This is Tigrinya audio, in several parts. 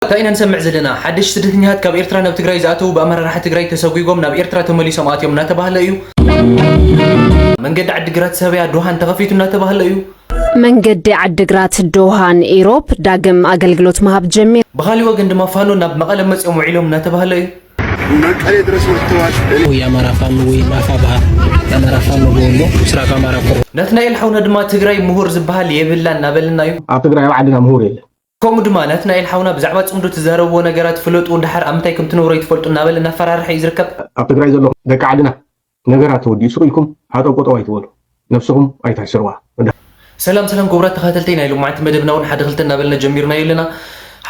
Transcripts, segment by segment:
እንታይ ኢና ንሰምዕ ዘለና? ሓደሽቲ ስደተኛታት ካብ ኤርትራ ናብ ትግራይ ዝኣተዉ ብኣመራርሓ ትግራይ ተሰጒጎም ናብ ኤርትራ ተመሊሶም ኣትዮም እናተባህለ እዩ። መንገዲ ዓዲግራት ሰበያ ዶሃን ተኸፊቱ እናተባህለ እዩ። መንገዲ ዓዲግራት ዶሃን ኢሮብ ዳግም ኣገልግሎት ምሃብ ጀሚሩ። ብኻሊእ ወገን ድማ ፋኖ ናብ መቐለ መፂኦም ውዒሎም እናተባህለ እዩ። መቀሌ ድረስ መጥተዋል። የአማራ ፋኖ ወይም አፋብሃ፣ የአማራ ፋኖ በወሎ ምስራቅ አማራ ኮር። ናትናኤል ሓውና ድማ ትግራይ ምሁር ዝበሃል የብላ እናበለና እዩ። ኣብ ትግራይ ኣብ ዓድና ምሁር የለን። ከምኡ ድማ ናትናኤል ሓውና ብዛዕባ ፅምዶ ትዛረብዎ ነገራት ፍለጡ፣ ደሓር ኣብ ምንታይ ከም ትነብሩ ኣይትፈልጡ እናበለ እናፈራርሐ እዩ ዝርከብ። ኣብ ትግራይ ዘለኹም ደቂ ዓድና ነገራት ተወዲኡ ስቕ ኢልኩም ሃጠው ቆጠው ኣይትበሉ፣ ነብስኹም ኣይትሕስርዋ። ሰላም ሰላም ክቡራት ተኸታተልተይ ናይ ሎማዓንቲ መደብና እውን ሓደ ክልተ እናበልና ጀሚርናዮ ኣለና።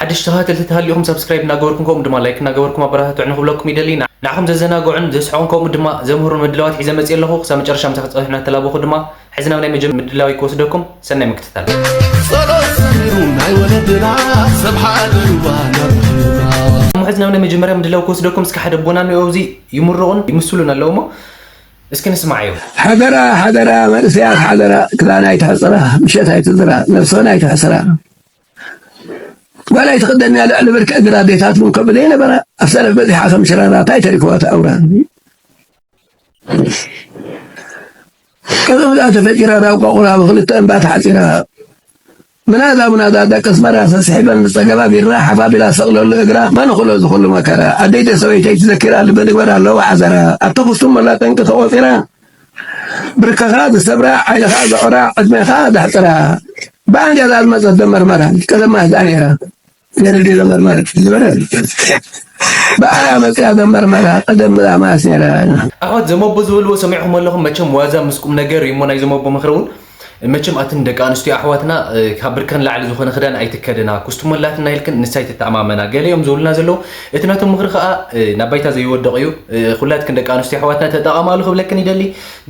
ሓደሽቲ ተኸታተልቲ ተሃሊኹም ሳብስክራይብ እናገበርኩም ከምኡ ድማ ላይክ እናገበርኩም ኣበረታትዑ ንክብለኩም ይደሊ። ንዓኹም ዘዘናግዑን ዘስሕቑን ከምኡ ድማ ዘምህሩን ምድላዋት ሒዘ መፅየ ኣለኹ። ክሳብ መጨረሻ ምሳኺ ፀኒሕና ተላበኹ ድማ ሕዚ ናብ ናይ መጀመርያ ምድላወይ ክወስደኩም ሰናይ ምክትታል። ጸሎት ሰሚሩ ናይ ወለድና ሰብ ሓደርዋ ናብ እሞ ሕዚ ናብ ናይ መጀመርያ ምድላው ክወስደኩም እስኪ ሓደ ኣቦና እኒኦ ኣብዚ ይምርቑን ይምስሉን ኣለዉ እሞ እስኪ ንስማዓዮ። ሓደራ ሓደራ መንእሰያት ሓደራ ክዳን ኣይትሕጽራ ምሸት ኣይትዝራ ነብስኽን ኣይትሕስራ ጓል ኣይትኽደንያ ልዕሊ ብርኪ እግራ ኣዴታትኩም ከምኡ ዘይነበራ ኣብ ሰለፍ በጺሓ ከም ሽራራ ታይ ተሪፍዋ እቲ ኣውራ ቅጥፍጣ ተፈጢራ ናብ ቆቑራ ብኽልተ እምባ ተሓጺራ ምናዛ ምናዛ ደቂ ኣስመራ ሰስሒበን ዝጸገባ ቢራ ሓፍ ኣቢላ ሰቕለሉ እግራ መን እኽሎ ዝኹሉ መከራ ኣደይ ዶ ሰበይተይ ትዘኪራ ልቢ ንግበራ ኣለዋ ሓዘራ ኣብቲ ኩስቱም መላ ጠንቂ ተቖጺራ ብርክኻ ዝሰብራ ዓይንኻ ዘዑራ ዕድሜኻ ዘሕጽራ ብኣንገዛ ዝመጸት ደመርመራ ቀደማ እዛ ነይራ ገረድ የዘመር ማለት ነበረ። በዓል መጽያ ዘመር መራ ቀደም ብላ ማለት ነረ። ኣሕዋት ዘመቦ ዝበልዎ ሰሚዕኹም ኣለኹም። መቸም ዋዛ ምስ ቁም ነገር እዩ እሞ ናይ ዘመቦ ምኽሪ እውን መቸም ኣትን ደቂ ኣንስትዮ ኣሕዋትና ካብ ብርከን ላዕሊ ዝኾነ ክዳን ኣይትከደና። ኩስትሞ ኣላትና ኢልክን ንሳ ኣይትተኣማመና። ገለ እዮም ዝብሉና ዘለዉ። እቲ ናቶም ምኽሪ ከኣ ናብ ባይታ ዘይወድቕ እዩ። ኩላትክን ደቂ ኣንስትዮ ኣሕዋትና ተጠቐማሉ ክብለክን ይደሊ።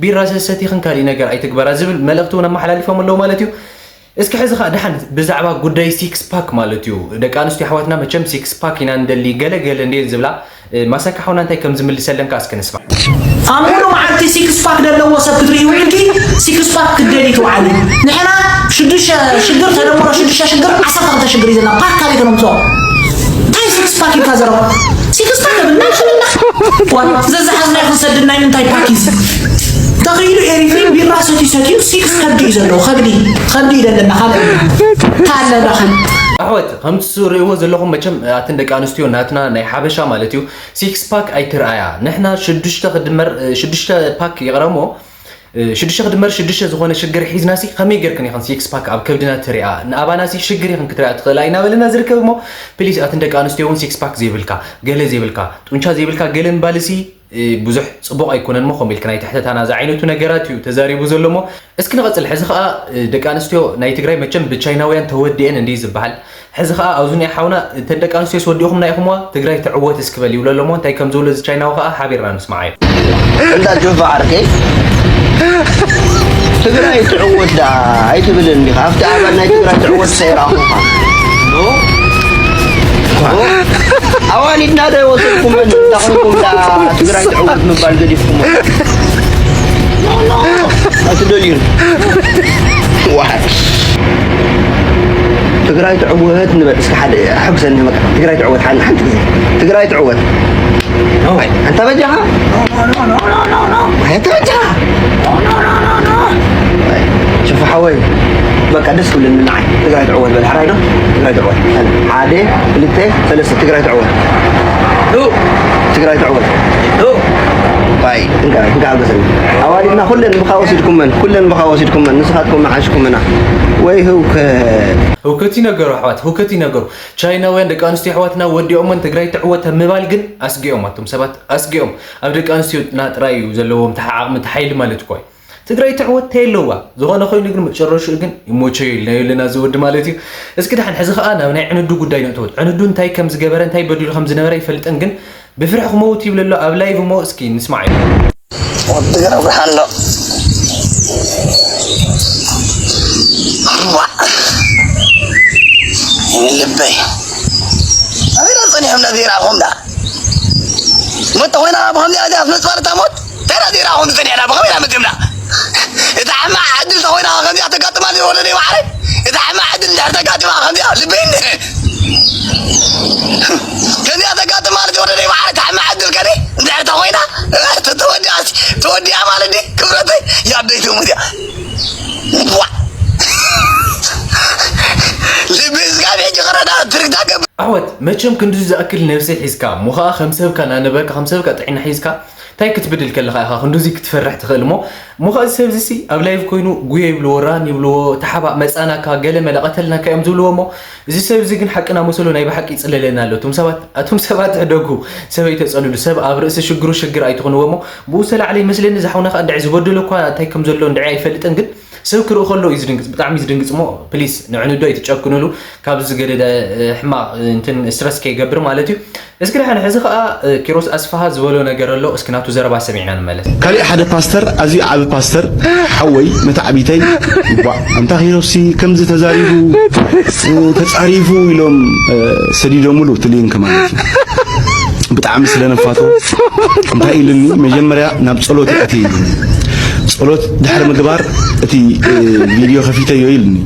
ቢራ ሰሰቲኽን ካሊእ ነገር ኣይትግበራ ዝብል መልእኽቲ እውን ኣመሓላሊፎም ኣለዉ ማለት እዩ። እስኪ ሕዚ ኸዓ ደሓን ብዛዕባ ጉዳይ ሲክስ ፓክ ማለት እዩ ደቂ ኣንስትዮ ኣሕዋትና መቸም ሲክስ ፓክ ኢና ንደሊ ገለ ገለ እንድየን ዝብላ ማሳካ ሓውና እንታይ ከም ዝምልሰለን ከኣ እስኪ ንስማዕ። ኣብ ሙሉ መዓልቲ ሲክስ ፓክ ደለዎ ሰብ ክትርኢ ውዒልኪ ሲክስ ፓክ ክትደሊ ትውዓሊ ንሕና ሽዱሽተ ሽግር ተደምሮ ሽዱሽተ ሽግር ዓሰርተ ክልተ ሽግር እዩ ዘለና ፓክ ካበይ ከነምፅኦ እንታይ ሲክስ ፓክ ኢልካ ዘረባ ሲክስ ፓክ የብልና ይኽእልና ዘዝሓዝናዮ ክንሰድድ ናይ ምንታይ ፓክ እዩ ተኺኢሉ ኤሪትሪ ቢራ ሰትዩ ሰትዩ ሲክስ ከብዲ እዩ ዘለዎ ከብዲ ከብዲ እዩ ዘለና ካልእ ታለ ዳኸን ኣሕዋት ከምቲ ትርእይዎ ዘለኹም መቸም ኣትን ደቂ ኣንስትዮ ናትና ናይ ሓበሻ ማለት እዩ ሲክስ ፓክ ኣይትርኣያ ንሕና ሽዱሽተ ክድመር ሽዱሽተ ፓክ ይቕረሞ ሽዱሽተ ክድመር ሽዱሽተ ዝኾነ ሽግር ሒዝናሲ ከመይ ጌርክን ኢኽን ሲክስ ፓክ ኣብ ከብድና ትሪኣ ንኣባናሲ ሽግር ኢኽን ክትሪኣ ትኽእላ ኢናበለና ዝርከብ እሞ ፕሊስ ኣትን ደቂ ኣንስትዮ እውን ሲክስ ፓክ ዘይብልካ ገለ ዘይብልካ ጡንቻ ዘይብልካ ገለ ምባልሲ ብዙሕ ፅቡቕ ኣይኮነን እሞ ከምኡ ኢልክን ኣይትሕተታና ዝዓይነቱ ነገራት እዩ ተዛሪቡ ዘሎ እሞ እስኪ ንቐፅል ሕዚ ከዓ ደቂ ኣንስትዮ ናይ ትግራይ መቸም ብቻይናውያን ተወዲኤን እንዲ ዝበሃል ሕዚ ከዓ ኣብዚ ናይ ሓውና እተን ደቂ ኣንስትዮስ ወዲእኹምና ኢኹምዋ ትግራይ ትዕወት እስኪ በል ይብሎ ኣሎ እሞ እንታይ ከም ዝብሎ እዚ ቻይናዊ ከዓ ሓቢርና ንስምዓዮ። እንዳ ጆፋ ዓርከይ ትግራይ ትዕወት ደኣ ኣይትብልን ዲኻ ኣብቲ ኣባል ናይ ትግራይ ትዕወት ሰይራኹኻ ኣዋሊድና ዶ ይወሰድኩመን እንዳ ኾንኩም ደኣ ትግራይ ትዕወት ምባል ገዲፍኩሞ ኣይትደልዩን ዋይ ትግራይ ትዕወት ንበል እስኪ ሓደ ሓግዘኒ በቃ ትግራይ ትዕወት ሓንቲ ግዜ ትግራይ ትዕወት ኣንታ በጃኻ ኣንታ በጃኻ ሽፉ ሓወይ በቃ ደስ ክብለኒ ንዓይ ትግራይ ትዕወት በል ሕራይ ዶ ትግራይ ትዕወት ሓደ ክልተ ሰለስተ ትግራይ ትዕወት ትግራይ ትዕወት ባይ እንካ እንካ ሓገዘኒ ኣዋሊድና ኩለን ብኻ ወሲድኩመን ኩለን ብኻ ወሲድኩመን ንስኻትኩም መሓሽኩምና ወይ ህውከት ህውከት ይነገሩ ኣሕዋት ህውከት ይነገሩ ቻይናውያን ደቂ ኣንስትዮ ኣሕዋትና ወዲኦመን ትግራይ ትዕወት ምባል ግን ኣስጊኦም ኣቶም ሰባት ኣስጊኦም ኣብ ደቂ ኣንስትዮና ጥራይ እዩ ዘለዎም ተሓዓቕሚ ተሓይሊ ማለት እኮ እዩ ትግራይ ትዕወት ተየለዋ ዝኾነ ኮይኑ ግን መጨረሽኡ ግን ይሞቸዩ ኢልናዮ ኣለና እዚ ወዲ ማለት እዩ እስኪ ደሓን ሕዚ ከዓ ናብ ናይ ዕንዱ ጉዳይ ንእተወት ዕንዱ እንታይ ከም ዝገበረ እንታይ በዲሉ ከም ዝነበረ ይፈልጥን ግን ብፍርሒ ክመውት ይብል ኣሎ ኣብ ላይቭ እሞ እስኪ ንስማዓዮ ወዲ ገረብ ደሓን ዶ ልበይ ኣበይና ፀኒሖም ነዚራኹም ዳ ሞት ተኾይና ብከምዚኣ እዚኣ መፅባርታ ሞት እንታይ ነዚራኹም ዝፀኒሕና ብኸመይ ኢና መፂምና እዛ ሕማቕ ዕድል ተኾይና ከምዚኣ ተጋጥማ ዝወለደ ማዕረ እዛ ሕማቕ ዕድል እንድሕር ተጋጥማ ከምዚኣ ልበይ እንድሕ ከዚኣ ተጋጥም ማለት ወደ ናይ ባዕሪ ታሕሚ ዓድል ከዲ እንድሕር ተኾይና ተወዲኣ ተወዲኣ ማለት ዲ ክብረተይ ያደይ ትሙት እያ። ዋ ልቢ ስጋብ ሕጂ ክረዳ ትርግታ ገብ ኣሕዋት፣ መቸም ክንድዚ ዝኣክል ነብሲ ሒዝካ እሞ ኸኣ ከም ሰብካ እናነበርካ ከም ሰብካ ጥዒና ሒዝካ እንታይ ክትብድል ከለኻ ኢኻ ክንድዚ ክትፈርሕ ትኽእል እሞ እሞ ኸኣ እዚ ሰብ እዚ ኣብ ላይቭ ኮይኑ ጉየ ይብልዎ ራን ይብልዎ ተሓባእ መጻናካ ገለ መለ ቀተልናካ እዮም ዝብልዎ እሞ እዚ ሰብ እዚ ግን ሓቅና መሰሉ ናይ ብሓቂ ይጽለለና ኣሎ። እቶም ሰባት ኣቶም ሰባት ሕደጉ፣ ሰብ ኣይተጸልሉ፣ ሰብ ኣብ ርእሲ ሽግሩ ሽግር ኣይትኹንዎ እሞ ብኡ ዝተላዕለ ይመስለኒ እዚ ሓውና ከኣ እንድዒ ዝበደሎ እኳ እንታይ ከም ዘሎ እንድዒ ኣይፈልጥን ግን ሰብ ክርኢ ከሎ እዩ ዝድንግጽ፣ ብጣዕሚ እዩ ዝድንግጽ እሞ ፕሊስ ንዕንዶ ኣይትጨክኑሉ ካብዚ ዝገደደ ሕማቕ እንትን ስትረስ ከይገብር ማለት እዩ። እስኪ ደሓን ሕዚ ኸኣ ኪሮስ ኣስፍሃ ዝበሎ ነገር ኣሎ፣ እስኪ ናቱ ዘረባ ሰሚዕና ንመለስ። ካሊእ ሓደ ፓስተር፣ ኣዝዩ ዓቢ ፓስተር፣ ሓወይ መታዕቢተይ፣ ዋ፣ ኣንታ ኪሮስሲ ከምዚ ተዛሪቡ፣ ተጻሪፉ ኢሎም ሰዲዶምሉ እቲ ሊንክ ማለት እዩ። ብጣዕሚ ስለ ነፋቶ እንታይ ኢሉኒ፣ መጀመርያ ናብ ጸሎት ኣትየ ኢሉኒ። ጸሎት ድሕሪ ምግባር እቲ ቪድዮ ከፊተዮ ኢሉኒ።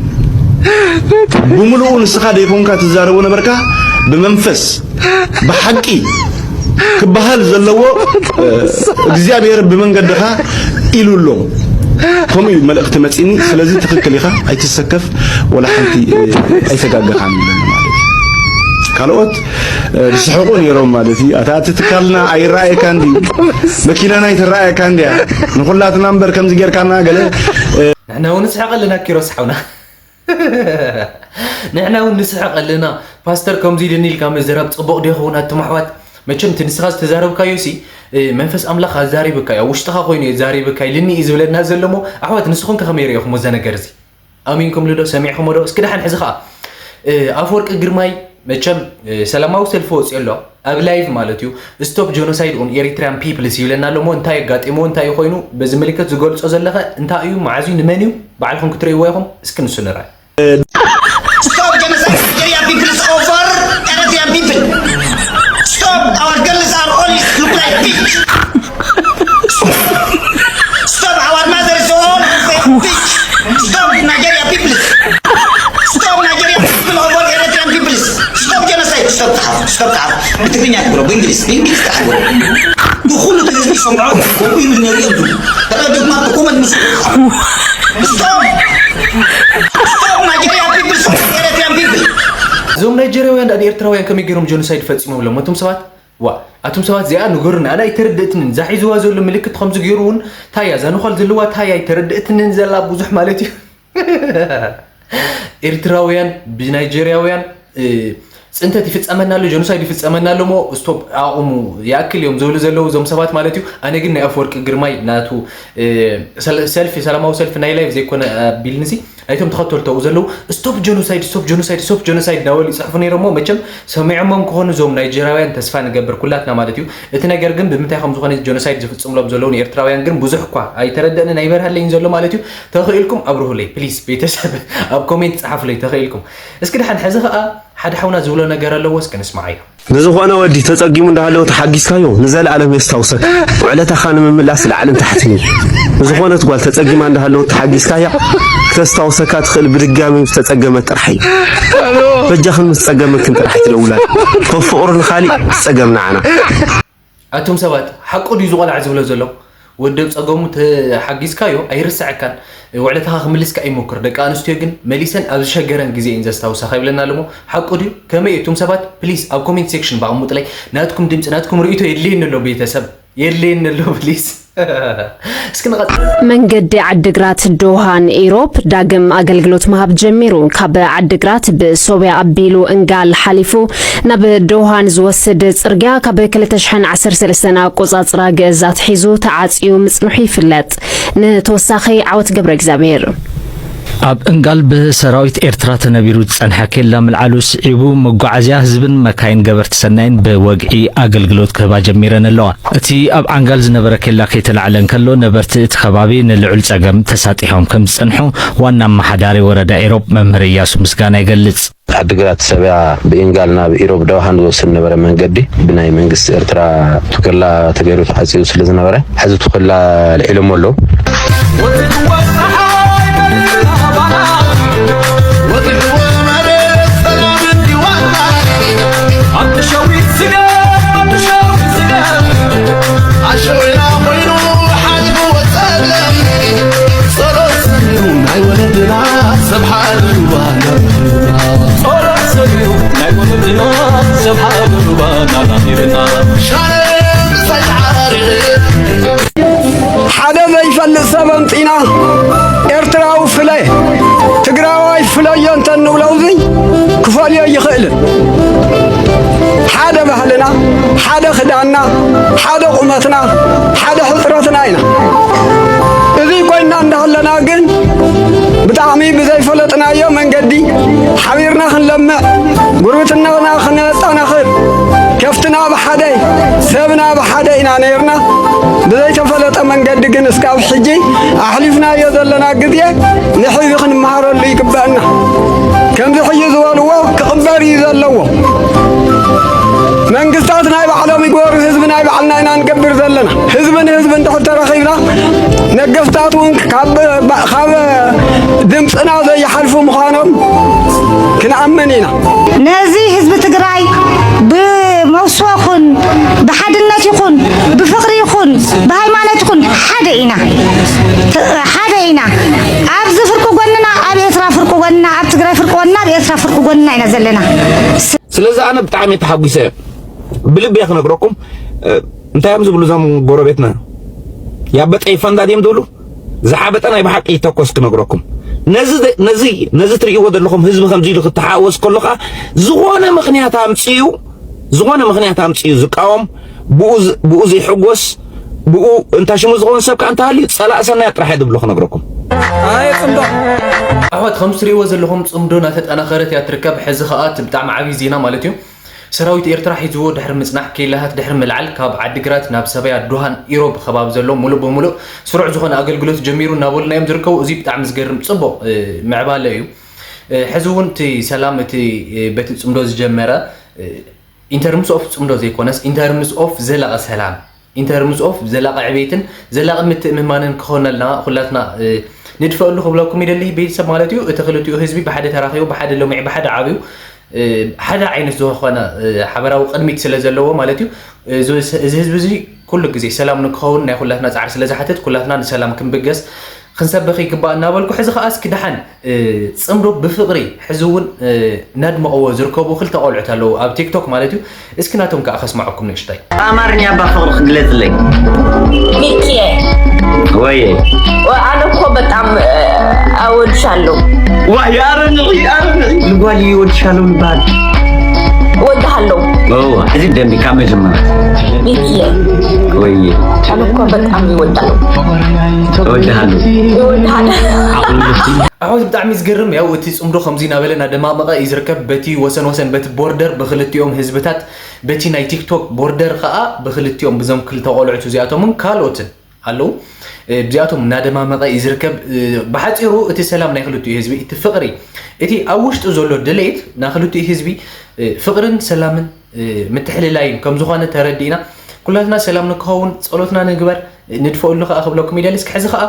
ብምሉኡ ንስኻ ደይኮንካ ትዛረቦ ነበርካ፣ ብመንፈስ ብሓቂ ክበሃል ዘለዎ እግዚኣብሔር ብመንገድኻ ኢሉ ኣሎ። ከምኡ እዩ መልእኽቲ መጺኒ። ስለዚ ትኽክል ኢኻ፣ ኣይትሰከፍ፣ ወላ ሓንቲ ኣይተጋገኻን ኢሉኒ ማለት እዩ። ካልኦት ዝስሕቁ ነይሮም ማለት እዩ። ኣታ እቲ ትካልና ኣይረኣየካን ድዩ? መኪናና ኣይትረኣየካን ድያ? ንኹላትና እምበር ከምዚ ጌርካና ገለ ንሕና እውን ንስሕቅ ኣለና ኪሮስ ሓውና። ንሕና እውን ንስሕቅ ኣለና። ፓስተር ከምዚ ኢሉኒ ኢልካ ምዝራብ ጽቡቕ ዶ ይኸውን? ኣቱም ኣሕዋት፣ መቸም እቲ ንስኻ ዝተዛረብካዮ ሲ መንፈስ ኣምላኽ ኣዛሪብካ እዩ፣ ኣብ ውሽጥኻ ኮይኑ እዩ ዛሪብካ ኢልኒ እዩ ዝብለና ዘሎ እሞ ኣሕዋት፣ ንስኹም ከ ከመይ ርኢኹሞ እዛ ነገር እዚ? ኣሚንኩምሉ ዶ? ሰሚዕኹሞ ዶ? እስኪ ደሓን ሕዚ ኸዓ ኣፈወርቂ ግርማይ መቸም ሰላማዊ ሰልፊ ወፂኡ ኣሎ ኣብ ላይቭ ማለት እዩ። Stop genocide on Eritrean peoples ይብለና ኣሎ እሞ እንታይ ኣጋጢምዎ እንታይ ኮይኑ በዚ ምልክት ዝገልፆ ዘለኸ እንታይ እዩ መዓዝ እዩ ንመን እዩ ባዕልኹም ክትርእይዎ ኢኹም እስኪ ንሱ ንርኣይ። Stop genocide of Eritrean peoples over Eritrean people. Stop, our girls are all look like fish. Stop, our mothers are all fake fish. Stop Nigeria peoples. Stop Nigeria people over Eritrean peoples. Stop genocide. Stop ተሓፉ. Stop ተሓፉ. ብትግርኛ ትግሮ፣ ብእንግሊዝ፣ ብእንግሊዝ ተሓፉ። ብኹሉ እቲ ህዝቢ ይሰምዖ፣ ከምኡ ኢሉ ነሪኦም። ተረድእኩም ኣብ ኮመንት ምስ Stop! Stop Nigeria people, stop Eritrean people! እዞም ናይጀርያውያን ዳ ኤርትራውያን ከመይ ገይሮም ጀኖሳይድ ፈጺሞም ሎም ነቶም ሰባት? ዋ ኣቱም ሰባት እዚኣ ንገሩና ኣነ ኣይተረድእትንን እዛ ሒዝዋ ዘሎ ምልክት ከምዚ ገይሩ እውን ታያ እዛ ነዃል ዘለዋ ታያ ኣይተረድእትንን ዘላ ብዙሕ ማለት እዩ። ኤርትራውያን ብናይጀርያውያን ፅንተት ይፍፀመና ኣሎ ጀኖሳይድ ይፍፀመና ኣሎ ሞ ስቶፕ ኣቑሙ ይኣክል እዮም ዝብሉ ዘለዉ እዞም ሰባት ማለት እዩ። ኣነ ግን ናይ ኣፈወርቂ ግርማይ ናቱ ሰልፊ ሰላማዊ ሰልፊ ናይ ላይፍ ዘይኮነ ኣቢልንሲ ናይቶም ተኸተልተኡ ዘለዉ ስቶፕ ጀኖሳይድ ስቶፕ ጀኖሳይድ ስቶፕ ጀኖሳይድ እናበሉ ይፅሕፉ ነይሮሞ መቸም ሰሚዖሞም ክኾኑ እዞም ናይጀራውያን ተስፋ ንገብር ኩላትና ማለት እዩ። እቲ ነገር ግን ብምንታይ ከም ዝኾነ ጀኖሳይድ ዝፍፅምሎም ዘለዉ ንኤርትራውያን ግን ብዙሕ እኳ ኣይተረደእንን ኣይበርሃለይን ዘሎ ማለት እዩ። ተኽኢልኩም ኣብርሁለይ ፕሊስ ቤተሰብ ኣብ ኮሜንት ፀሓፉለይ ተኽኢልኩም። እስኪ ደሓን ሕዚ ኸዓ ሓደ ሓውና ዝብሎ ነገር ኣለዎ እስኪ ንስማዓዮ። ንዝኾነ ወዲ ተጸጊሙ እንዳሃለወ ተሓጊዝካዮ ንዘለኣለም የስታውሰካ። ውዕለታኻ ንምምላስ ላዕልን ታሕትን እዩ። ንዝኾነት ጓል ተጸጊማ እንዳሃለወት ተሓጊዝካያ ክተስታውሰካ ትኽእል ብድጋሚ ምስ ተጸገመት ጥራሕ እዩ። በጃኽን ምስ ጸገመክን ጥራሕ ትደውላ። ካብ ፍቕሩ ንኻሊእ ጸገም ንዓና። ኣቱም ሰባት ሓቁ ድዩ ዝቆልዓ ዝብሎ ዘሎ ወደብ ጸገሙ ተሓጊዝካዮ ኣይርስዐካን ውዕለትኻ ክምልስካ ኣይሞክር ደቂ ኣንስትዮ ግን መሊሰን ኣብ ዝሸገረን ግዜ እየን ዘስታውሳኻ ይብለና ኣለሞ ሓቁ ድዩ ከመይ እቱም ሰባት ፕሊስ ኣብ ኮሜንት ሴክሽን ባቕሙጥለይ ናትኩም ድምፂ ናትኩም ርእቶ የድልየኒ ኣሎ ቤተሰብ የድልየኒ ኣሎ ፕሊስ እስኪ ንቐጽል መንገዲ ዓድግራት ዶሃን ኢሮፕ ዳግም ኣገልግሎት ምሃብ ጀሚሩ። ካብ ዓድግራት ብሶብያ ኣቢሉ እንጋል ሓሊፉ ናብ ዶሃን ዝወስድ ጽርግያ ካብ ክልተ ሽሕን ዓሰርተ ሰለስተን ኣቆጻጽራ ግእዝ ኣትሒዙ ተዓጽዩ ምጽንሑ ይፍለጥ። ንተወሳኺ ዓወት ገብረ እግዚኣብሔር። ኣብ እንጋል ብሰራዊት ኤርትራ ተነቢሩ ዝጸንሐ ኬላ ምልዓሉ ስዒቡ መጓዓዝያ ህዝብን መካይን ገበርቲ ሰናይን ብወግዒ ኣገልግሎት ክህባ ጀሚረን ኣለዋ። እቲ ኣብ ዓንጋል ዝነበረ ኬላ ከይተላዕለ እንከሎ ነበርቲ እቲ ከባቢ ንልዑል ጸገም ተሳጢሖም ከም ዝጸንሑ ዋና ኣመሓዳሪ ወረዳ ኢሮብ መምህር እያሱ ምስጋና ይገልጽ። ዓድግራት ሰብያ ብኢንጋል ናብ ኢሮብ ደውሃን ዝወስድ ነበረ መንገዲ ብናይ መንግስቲ ኤርትራ ቱከላ ተገይሩ ተዓፅዩ ስለ ዝነበረ ሕዚ ቱከላ ልዒሎሞ ኣለዉ። ሓደ ዘይፈልጥ ሰብ ኣምጺና ኤርትራዊ ፍለ ትግራዋይ ፍለዮ እንተንብሎ እዚ ክፈልዮ ይኽእልን። ሓደ ባህልና፣ ሓደ ክዳንና፣ ሓደ ቁመትና፣ ሓደ ሕጽረትና ኢና። እዚ ኮይና እንዳሃለና ግን ብጣዕሚ ብዘይፈለጥናዮ መንገዲ ሓቢርና ክንለምዕ፣ ጉርብትናና ክነጠናኽር፣ ከፍትና ብሓደ፣ ሰብና ብሓደ ኢና ነይርና። ብዘይተፈለጠ መንገዲ ግን እስካብ ሕጂ ኣሕሊፍናዮ ዘለና ግዜ ንሕዚ ክንመሃረሉ ይግበአና። ከምዚ ሕጂ ዝበልዎ ክቕበር እዩ ዘለዎ። መንግስታት ናይ ባዕሎም ይግበሩ፣ ህዝቢ ናይ ባዕልና ኢና ንገብር ዘለና። ህዝቢ ንህዝቢ እንድሕር ተረኺብና ነገስታት እውን ካብ ድምፅና ዘይሓልፉ ምዃኖም ክንኣምን ኢና። ነዚ ህዝቢ ትግራይ ብመውስቦ ይኹን ብሓድነት ይኹን ብፍቕሪ ይኹን ብሃይማኖት ይኹን ሓደ ኢና ሓደ ኢና። ኣብዚ ፍርቂ ጎንና ኣብ ኤርትራ ፍርቂ ጎንና ኣብ ትግራይ ፍርቂ ጎንና ኣብ ኤርትራ ፍርቂ ጎንና ኢና ዘለና። ስለዚ ኣነ ብጣዕሚ ተሓጒሰ ብልቢ እየ ክነግረኩም። እንታይ እዮም ዝብሉ እዞም ጎረቤትና? ያበጠ ይፈንዳ ድዮም ዝብሉ? ዝሓበጠ ናይ ብሓቂ ይተኮስ ክነግረኩም። ነዚ ነዚ ነዚ ትርእይዎ ዘለኹም ህዝቢ ከምዚ ኢሉ ክተሓወስ ከሎ ከዓ ዝኾነ ምኽንያት ኣምፅኡ ዝኾነ ምኽንያት ኣምፅኡ ዝቃወም ብኡ ዝ- ብኡ ዘይሕጎስ ብኡ እንታ ሽሙ ዝኾን ሰብ ከዓ እንተሃልዩ ፀላእ ሰናያት ጥራሕ እየ ዝብሎ ክነግረኩም። ኣየ ፅምዶ ኣሕዋት ከምዚ ትርእይዎ ዘለኹም ፅምዶ እናተጠናኸረት እያ ትርከብ። ሕዚ ከዓ እቲ ብጣዕሚ ዓብዪ ዜና ማለት እዩ ሰራዊት ኤርትራ ሒዝዎ ድሕሪ ምጽናሕ ኬላታት ድሕሪ ምልዓል ካብ ዓዲግራት ናብ ሰበያ ዱሃን ኢሮብ ከባቢ ዘሎ ሙሉእ ብሙሉእ ስሩዕ ዝኾነ ኣገልግሎት ጀሚሩ እናበሉና እዮም ዝርከቡ። እዚ ብጣዕሚ ዝገርም ጽቡቕ ምዕባለ እዩ። ሕዚ እውን እቲ ሰላም እቲ በቲ ጽምዶ ዝጀመረ in terms of ጽምዶ ዘይኮነስ in terms of ዘላቒ ሰላም in terms of ዘላቒ ዕቤትን ዘላቒ ምትእምማንን ክኾነልና ኩላትና ንድፈአሉ ክብለኩም ይደሊ ቤተሰብ ማለት እዩ። እቲ ክልቲኡ ህዝቢ ብሓደ ተራኺቡ ብሓደ ለሚዑ ብሓደ ዓብዩ ሓደ ዓይነት ዝኾነ ሓበራዊ ቅድሚት ስለ ዘለዎ ማለት እዩ። እዚ ህዝቢ እዚ ኩሉ ግዜ ሰላም ንክኸውን ናይ ኩላትና ፃዕሪ ስለ ዝሓትት ኩላትና ንሰላም ክንብገስ ክንሰብኽ ይግባእ እናበልኩ ሕዚ ከዓ እስኪ ደሓን ፅምዶ ብፍቕሪ ሕዚ እውን እናድመቕዎ ዝርከቡ ክልተ ቆልዑት ኣለዉ ኣብ ቲክቶክ ማለት እዩ። እስኪ ናቶም ከዓ ከስማዐኩም ንእሽታይ። በአማርኛ አባ ፍቅርክ ግለጽልኝ። ሚኪዬ ወዬ አነ እኮ በጣም እወድሻለሁ። ዋይ አረንዒ አረንዒ ልጓል እወድሻለሁ ልባል እወድሃለሁ ኦ እዚ ደንቢ ካብ መጀመሪያ ሚኪዬ ወዬ አነ እኮ በጣም እወዳለሁ እወድሃለሁ እወድሃለሁ። ኣሕዋት ብጣዕሚ ዝገርም ያው እቲ ፅምዶ ከምዚ እናበለ እናደማመቐ እዩ ዝርከብ በቲ ወሰን ወሰን በቲ ቦርደር ብክልቲኦም ህዝብታት በቲ ናይ ቲክቶክ ቦርደር ከዓ ብክልቲኦም ብዞም ክልተ ቆልዑት እዚኣቶምን ካልኦትን ኣለዉ። ብዚኣቶም እናደማመቐ እዩ ዝርከብ። ብሓፂሩ እቲ ሰላም ናይ ክልቲኡ ህዝቢ እቲ ፍቕሪ እቲ ኣብ ውሽጡ ዘሎ ድሌት ናይ ክልቲኡ ህዝቢ ፍቕርን ሰላምን ምትሕልላይን ከምዝኾነ ተረዲእና ኩላትና ሰላም ንክኸውን ፀሎትና ንግበር። ንድፈኡሉ ከዓ ክብለኩም ይደሊ እስኪ ሕዚ ከዓ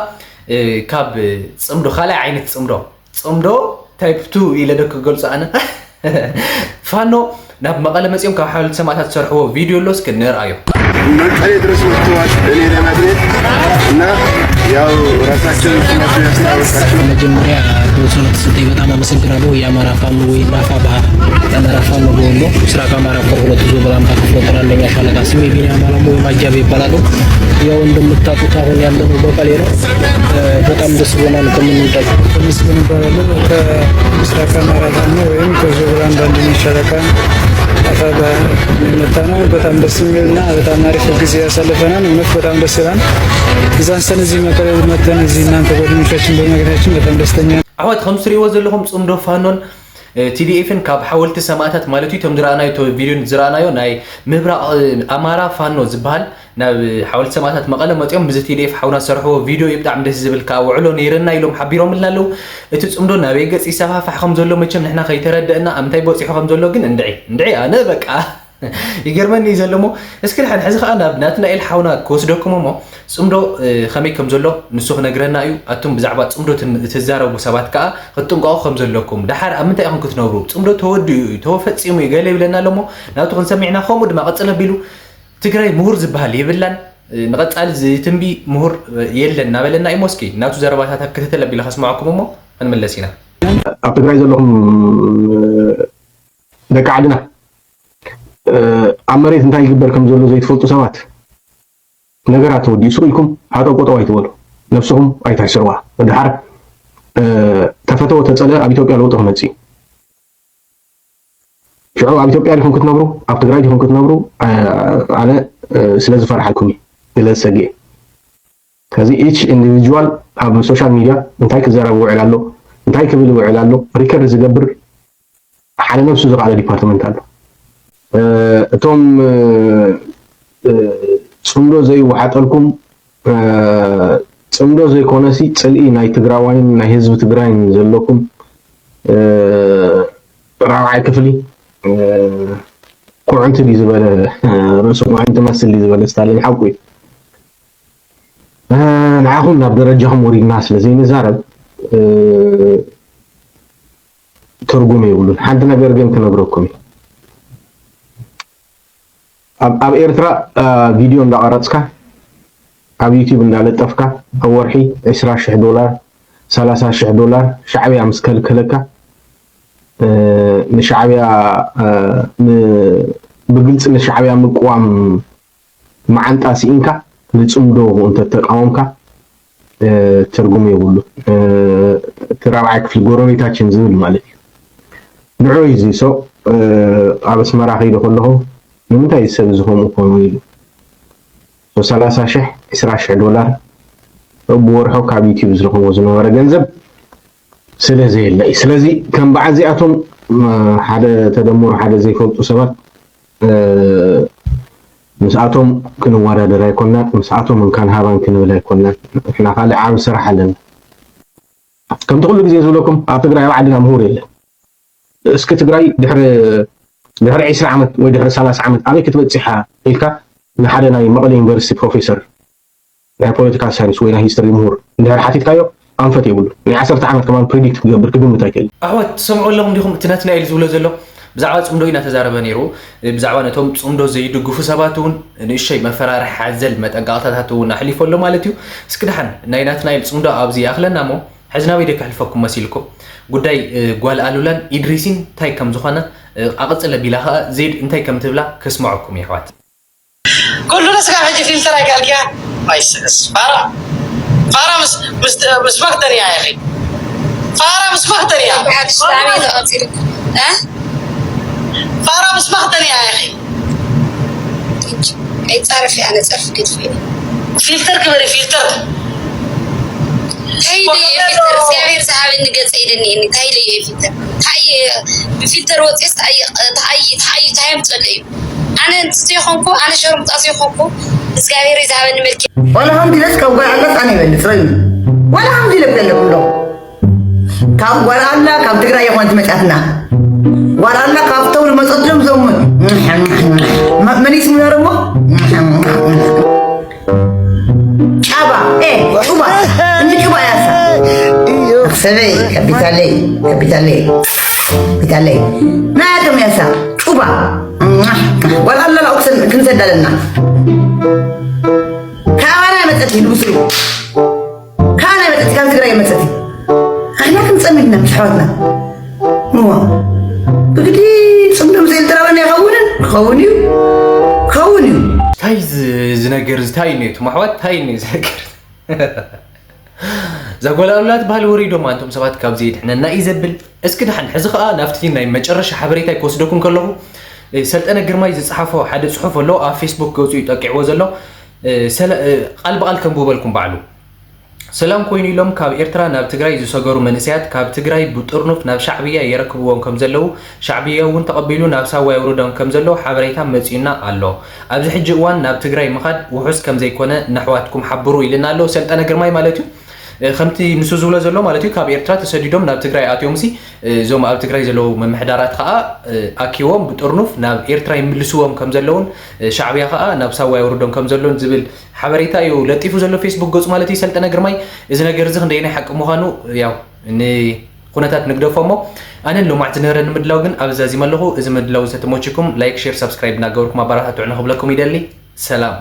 ካብ ፅምዶ ካልኣይ ዓይነት ፅምዶ ፅምዶ ታይፕ ቱ ኢለ ዶ ክገልፆ ኣነ ፋኖ ናብ መቐለ መፂኦም ካብ ሓወልቲ ሰማእታት ዝሰርሕዎ ቪድዮ ኣሎ እስኪ ንርኣዮ። መቀሌ ድረስ መጥተዋል። እኔ ለመድረስ እና ያው ራሳቸውን ስማቸው ያስታወቃቸው መጀመሪያ ዶክተር ተሰጠኝ በጣም አመሰግናለሁ። የአማራ ፋኖ ወይም አፋብሃ የአማራ ፋኖ በወሎ ምስራቅ አማራ ኮር ሁለት ዞብል አምባ ክፍለ ጦር አንደኛ ሻለቃ ስሜ ቢኒያም አለሙ ወይም አጃቤ ይባላሉ። ያው እንደምታውቁት አሁን ያለነው መቀሌ ነው። በጣም ደስ ብሎናል። ከምንወዳቸው ተመስገን እባላለሁ። ከምስራቅ አማራ ፋኖ ወይም ከዞብል አንድ አንደኛ ሻለቃ አፋብሃ የመጣ ነው። በጣም ደስ የሚልና በጣም አሪፍ ጊዜ ያሳልፈናል። እውነት በጣም ደስ ይላል። እዛ አንስተን እዚህ መቀሌ መጥተን እዚህ እናንተ ጓደኞቻችን በማግኘታችን በጣም ደስተኛ ነን። ኣሕዋት ከም ትሪእዎ ዘለኹም ፅምዶ ፋኖን ቲዲኤፍን ካብ ሓወልቲ ሰማእታት ማለት እዩ እቶም ዝረኣናዮ እቶ ቪድዮን ዝረኣናዮ ናይ ምብራቕ ኣማራ ፋኖ ዝበሃል ናብ ሓወልቲ ሰማእታት መቐለ መፂኦም ብዚ ቲዲኤፍ ሓውና ዝሰርሕዎ ቪድዮ እዩ ብጣዕሚ ደስ ዝብል ከዓ ውዕሎ ነይርና ኢሎም ሓቢሮምልና ኣለዉ። እቲ ፅምዶ ናበይ ገፅ ይሰፋሕፋሕ ከም ዘሎ መቸም ንሕና ከይተረደእና ኣብ ምንታይ በፂሑ ከም ዘሎ ግን እንድዒ እንድዒ ኣነ በቃ ይገርመኒ እዩ ዘሎ እሞ እስኪ ድሓን ሕዚ ከዓ ናብ ናትናኤል ሓውና ክወስደኩም እሞ ፅምዶ ከመይ ከም ዘሎ ንሱ ክነግረና እዩ። ኣቱም ብዛዕባ ፅምዶ ትዛረቡ ሰባት ከዓ ክትጥንቀቑ ከም ዘለኩም፣ ድሓር ኣብ ምንታይ ኢኹም ክትነብሩ፣ ፅምዶ ተወዲኡ እዩ ተፈፂሙ እዩ ገለ ይብለና ኣሎ እሞ ናቱ ክንሰምዕ ኢና። ከምኡ ድማ ቅፅል ኣቢሉ ትግራይ ምሁር ዝበሃል የብላን፣ ንቐፃሊ ዝትንቢ ምሁር የለን እናበለና እዩ እሞ እስኪ ናቱ ዘረባታት ኣብ ክትትል ኣቢለ ከስምዐኩም እሞ ክንምለስ ኢና። ኣብ ትግራይ ዘለኹም ደቂ ዓድና ኣብ መሬት እንታይ ይግበር ከም ዘሎ ዘይትፈልጡ ሰባት፣ ነገራት ተወዲኡ ስቕ ኢልኩም ሃጠው ቆጠው ኣይትበሉ። ነብስኹም ኣይታሕስርዋ። ድሓር ተፈተወ ተፀለ ኣብ ኢትዮጵያ ለውጢ ክመፅእ እዩ። ሽዑ ኣብ ኢትዮጵያ ዲኹም ክትነብሩ፣ ኣብ ትግራይ ዲኹም ክትነብሩ፣ ኣነ ስለ ዝፈርሓልኩም እዩ፣ ስለ ዝሰግእ። ከዚ each individual ኣብ social media እንታይ ክዘረብ ይውዕል ኣሎ፣ እንታይ ክብል ይውዕል ኣሎ፣ ሪከርድ ዝገብር ሓደ ነብሱ ዝኸኣለ ዲፓርትመንት ኣሎ። እቶም ፅምዶ ዘይወሓጠልኩም፣ ፅምዶ ዘይኮነሲ ፅልኢ ናይ ትግራዋይን ናይ ህዝቢ ትግራይን ዘለኩም ራብዓይ ክፍሊ ኩዕንቲ ድዩ ዝበለ፣ ርእሱ ኩዕንቲ መስል ድዩ ዝበለ ስታሊን ሓቁ እዩ። ንዓኹም ናብ ደረጃኹም ወሪድና ስለ ዘይንዛረብ ትርጉም የብሉን። ሓንቲ ነገር ግን ክነግረኩም እዩ። ኣብ ኤርትራ ቪድዮ እንዳቐረፅካ ኣብ ዩቲዩብ እንዳለጠፍካ ኣብ ወርሒ ዕስራ ሽሕ ዶላር፣ ሰላሳ ሽሕ ዶላር ሻዕብያ ምስ ከልከለካ፣ ንሻዕብያ ብግልፂ ንሻዕብያ ምቅዋም መዓንጣ ስኢንካ ንፅምዶ እንተተቃወምካ ትርጉም የብሉ። እቲ ራብዓይ ክፍሊ ጎረቤታችን ዝብል ማለት እዩ። ንዑ እዚ ሰው ኣብ ኣስመራ ከይደ ከለኹ ንምንታይ እዚ ሰብ እዚ ከምኡ ኮይኑ ኢሉ ሰላሳ ሽሕ ዕስራ ሽሕ ዶላር ብወርሖ ካብ ዩቲዩብ ዝረኽቦ ዝነበረ ገንዘብ ስለ ዘየለ እዩ። ስለዚ ከም በዓል እዚኣቶም ሓደ ተደምሩ ሓደ ዘይፈልጡ ሰባት ምስኣቶም ክንወዳደር ኣይኮናን፣ ምስኣቶም እንካን ሃባን ክንብል ኣይኮናን። ንሕና ካልእ ዓቢ ስራሕ ኣለና። ከምቲ ኩሉ ግዜ ዝብለኩም ኣብ ትግራይ ኣብ ዓድና ምሁር የለን። እስኪ ትግራይ ድሕሪ ድሕሪ ዕስራ ዓመት ወይ ድሕሪ ሰላሳ ዓመት ኣበይ ክትበጽሕ ኢኻ ኢልካ ንሓደ ናይ መቐለ ዩኒቨርሲቲ ፕሮፌሰር ናይ ፖለቲካል ሳይንስ ወይ ናይ ሂስትሪ ምሁር እንድሕር ሓቲትካዮ ኣንፈት የብሉ። ናይ ዓሰርተ ዓመት ከማን ፕሪዲክት ክገብር ክግምት ኣይክእል። ኣሕዋት ትሰምዑ ኣለኹም ዲኹም? እቲ ናትናኤል ዝብሎ ዘሎ ብዛዕባ ፅምዶ ኢና ተዛረበ ነይሩ። ብዛዕባ ነቶም ፅምዶ ዘይድግፉ ሰባት እውን ንእሽተይ መፈራርሒ ሓዘል መጠንቀቕታታት እውን ኣሕሊፉ ኣሎ ማለት እዩ። እስኪ ደሓን ናይ ናትናኤል ፅምዶ ኣብዚ ይኣኽለና እሞ ሕዚ ናበይ ዶ ከሕልፈኩም መሲልኩም? ጉዳይ ጓል ኣሉላን ኢድሪሲን እንታይ ከም ዝኾነ ኣቐፅለ ቢላ ኸዓ ዜድ እንታይ ከም ትብላ ከስምዐኩም የሕዋት። ኩሉ ነስካ ሕጂ ፊልተር ኣይካልኪያ ኣይስዕስ ፋራ ፋራ ምስ ምስ ምስ መክተን እያ ያኺ ፋራ ምስ መክተን እያ ብሓድሽ ብጣዕሚ እዩ ተቐፂሉ እ ፋራ ምስ መክተን እያ ያኺ ኣይፃረፍ እያ ነፀርፍ ክትፍእኒ ፊልተር ግበሪ ፊልተር እንታይ ኢለ እየ ፊልተር እግዚኣብሔር ዝሃበኒ ገፀ ኢለኒ እኒ እንታይ ኢለ እየ ፊልተር እንታይ ብፊልተር ወፅስ እንታይ እንታይ እንታይ እንታይ የምፀሉ እዩ ኣነ እንትን ዘይኮንኩ ኣነ ሸርሙጣ ዘይኮንኩ እግዚኣብሔር እዩ ዝሃበኒ መልኪ ዋላ ሓንቲ ኢለስ ካብ ጓል ኣላስ ኣነ ይበልፅ ረዩ ዋላ ሓንቲ ኢለ የለኩም ዶ ካብ ጓል ኣላ ካብ ትግራይ የኾነት መፅኣትና ጓል ኣላ ካብቶም ዝመፀትሎም ዞም መን ይስሙ ነሮሞ ጫባ እ ጩባ እንዲ ጩባ ያሳ ሰበይ ካፒታለይ ካፒታለይ ካፒታለይ ናያቶም ያሳ ጩባ ዋላ ኣለና ኦክሰን ክንሰዳለና ካባና መፀት ይልብሱ ካባና መፀት ካብ ትግራይ መፀት ኣሕና ክንፀምድና ምስ ኣሕዋትና እዋ ብግዲ ፅምዶ ምስ ኤርትራውያን ኣይኸውንን ክኸውን እዩ ክኸውን እዩ እንታይ ዝነገር እንታይ እዩ ነቱ ማሕዋት እንታይ እዩ ዝነገር እዛ ጓል ኣሉላ ትበሃል ወሪዶማ እንቶም ሰባት ካብዚ የድሕነና እዩ ዘብል እስኪ ደሓን ሕዚ ከዓ ናብቲ ናይ መጨረሻ ሓበሬታይ ክወስደኩም ከለኹ ሰልጠነ ግርማይ ዝፀሓፎ ሓደ ፅሑፍ ኣሎ ኣብ ፌስቡክ ገፁ እዩ ጠቂዕዎ ዘሎ ቃል ብቃል ከንብበልኩም ባዕሉ ሰላም ኮይኑ ኢሎም ካብ ኤርትራ ናብ ትግራይ ዝሰገሩ መንእሰያት ካብ ትግራይ ብጥርኑፍ ናብ ሻዕብያ የረክብዎም ከምዘለዉ ሻዕብያ እውን ተቐቢሉ ናብ ሳዋ የውርዶም ከምዘሎ ሓበሬታ መፂኡና ኣሎ። ኣብዚ ሕጂ እዋን ናብ ትግራይ ምኻድ ውሑስ ከምዘይኮነ ነሕዋትኩም ሓብሩ ኢልና ኣሎ ሰልጠነ ግርማይ ማለት እዩ። ከምቲ ንሱ ዝብሎ ዘሎ ማለት እዩ ካብ ኤርትራ ተሰዲዶም ናብ ትግራይ ኣትዮምሲ እዞም ኣብ ትግራይ ዘለዉ ምምሕዳራት ከዓ ኣኪዎም ብጥርኑፍ ናብ ኤርትራ ይምልስዎም ከምዘለውን ሻዕብያ ከዓ ናብ ሳዋ የውርዶም ከምዘሎን ዝብል ሓበሬታ እዩ ለጢፉ ዘሎ ፌስቡክ ገፁ ማለት እዩ ሰልጠነ ግርማይ እዚ ነገር እዚ ክንደየናይ ሓቂ ምዃኑ ያው ንኩነታት ንግደፎ እሞ ኣነን ሎማዕቲ ንህረ ንምድላው ግን ኣብ ዛዚመ ኣለኹ እዚ ምድላው ዝተተሞችኩም ላይክ ሼር ሳብስክራይብ እናገበርኩም ኣባራታትዑ ንክብለኩም ይደሊ ሰላም